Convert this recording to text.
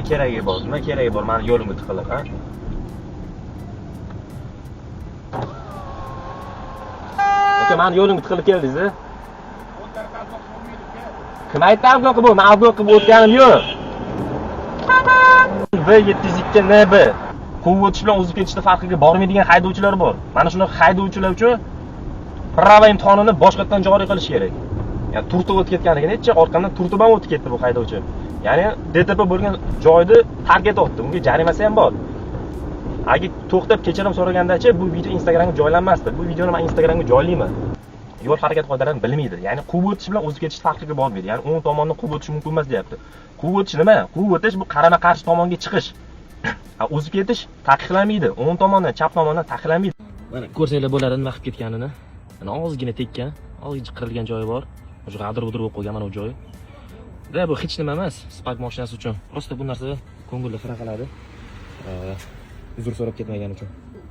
Keragi bor? Nima keragi bor mani yo'limga tiqilib, ha? Aka, mani yo'limga tiqilib keldingiz, a? Kim aytdi обгон qilib? Man обгон qilib o'tganim yo'q. V702 NB quvib o'tish bilan o'zib ketishni farqiga bormaydigan haydovchilar bor. Mana shunaqa haydovchilar uchun prava imtihonini boshqatdan joriy qilish kerak. Ya'ni turtib o'tib ketganiga necha, orqamdan turtib ham o'tib ketdi bu haydovchi. Ya'ni DTP bo'lgan joyni tark etyapti. Unga jarimasi ham bor. Agar to'xtab kechirim so'ragandachi, bu video Instagramga joylanmasdi. Bu videoni men Instagramga joylayman. Yo'l harakati qoidalarini bilmaydi. Ya'ni quvib o'tish bilan o'zib ketish farqiga bormaydi. Ya'ni o'ng tomondan quvib o'tish mumkin emas deyapti. Quvib o'tish nima? Quvib o'tish bu qarama-qarshi tomonga chiqish. Ha, o'zib ketish taqiqlanmaydi. O'ng tomondan, chap tomondan taqiqlanmaydi. Mana ko'rsanglar bo'ladi nima qilib ketganini. Mana ozgina tekkan, ozgina qirilgan joyi bor. O'sha g'adir-budir bo'lib qolgan mana bu joyi. Da bu hech nima emas, Spark mashinasi uchun. Просто bu narsa ko'ngilni xira qiladi. Uzr so'rab ketmagani uchun.